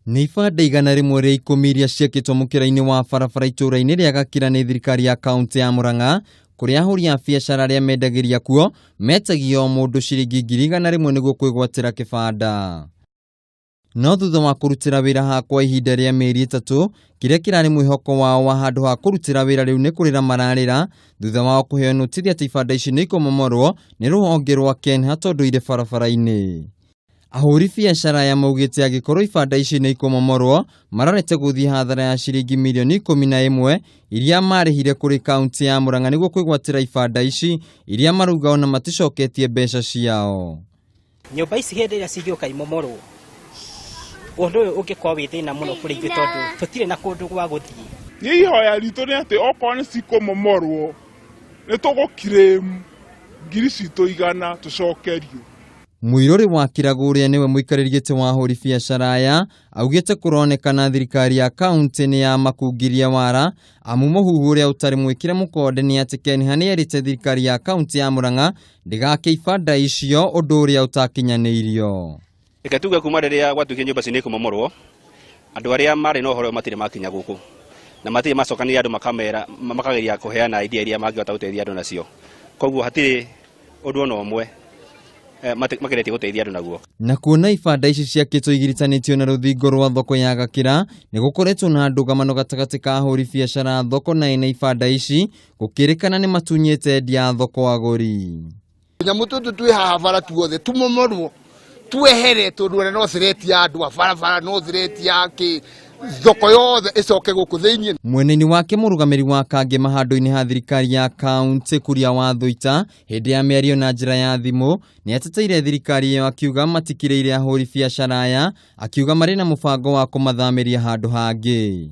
Nĩ ibanda 110 iria ciakĩtwo mũkĩra-inĩ wa barabara itũũra-inĩ rĩa Gakira nĩ thirikari ya kaunti ya Murang'a, kũrĩa ahũri a biacara arĩa mendagĩria kuo metagio o mũndũ ciringi 100,000 nĩguo kwĩgwatĩra kĩbanda. No thutha wa kũrutĩra wĩra haha kwa ihinda rĩa mĩeri 3, kĩrĩa kĩrarĩ mwĩhoko wao wa handũ ha kũrutĩra wĩra rĩu nĩ kũrĩra mararĩra thutha wao kũheo notithi atĩ ibanda ici nĩ ikũmomorwo nĩ rũhonge rwa KENHA tondũ irĩ barabara-inĩ. Ahũri biacara aya maugĩte angĩkorwo ibanda ici nĩ ikũmomorwo, marorete gũthiĩ hathara ya ciringi mirioni 11 iria marĩhire kũrĩ kaunti ya Murang'a nĩguo kwĩgwatĩra ibanda ici iria marauga ona maticoketie mbeca ciao. Nyũmba ici hĩndĩ ĩrĩa cingĩũka imomorwo, ũndũ ũyũ ũngĩkorwo wĩ thĩna mũno kũrĩ ithuĩ tondũ tũtirĩ na kũndũ gwa gũthiĩ. Niĩ ihoya ritũ nĩ atĩ okorwo nĩ cikũmomorwo, nĩ tũgũ claim ngiri citũ 100 tũcokerio. Mũirũrĩ wa Kĩragũ ũrĩa nĩwe mũikarĩri gĩtĩ wa ahũri biacara aya augĩte kũronekana thirikari ya kaunti nĩ ya makungirie wara amu mũhuhu ũrĩa ũtarĩ mwĩkĩre mũkonde nĩ atĩ KENHA nĩ erĩte thirikari ya kaunti ya Murang'a ndĩgake ibanda icio ũndũ ũrĩa ũtakinyanĩirio. Reke tuge kuma rĩrĩa gwatuĩkire nyũmba ici nĩ ikũmomorwo, andũ arĩa marĩ na ũhoro ũyũ matirĩ makinya gũkũ na matirĩ macokanĩria andũ makamera makageria kũheana idea iria mangĩhota gũteithia andũ nacio. Koguo hatirĩ ũndũ ona ũmwe mageretie gũteithia andũ naguo. Na kuona ibanda ici ciakĩtwo igiritanĩtio na rũthingo rwa thoko ya Gakĩra, nĩ gũkoretwo na ndũgamano gatagatĩ ka ahũri biacara a thoko na ene ibanda ici, gũkĩrĩkana nĩ matunyĩte endia a thoko agũri. Tũnyamũ tũtũ twĩ haha bara tuothe tumomorwo twehere tondũ ona no ciretia andũ a barabara no ciretia kĩ thoko yothe ĩcoke gũkũ thĩinĩ. Mwena-inĩ wake mũrũgamĩrĩri wa Kangema handũ-inĩ ha thirikari ya kaunti Kuria wa Thuita hĩndĩ ya mĩario na njĩra ya thimũ nĩ ateteire thirikari ĩyo akiuga matikirĩire ahũri biacara aya akiuga marĩ na mũbango wa kũmathamĩria handũ hangĩ.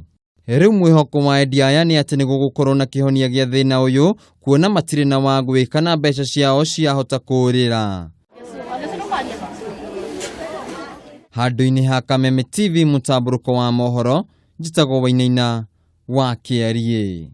Rĩu mwĩhoko wa endia aya nĩ atĩ nĩ gũgũkorwo na kĩhonia gĩa thĩna ũyũ kuona matirĩ na wa gwĩka na mbeca ciao ciahota kũũrĩra. Handũ-inĩ ha Kameme TV mũtambũrũko wa mohoro, njĩtagwo Wainaina wa Kĩariĩ.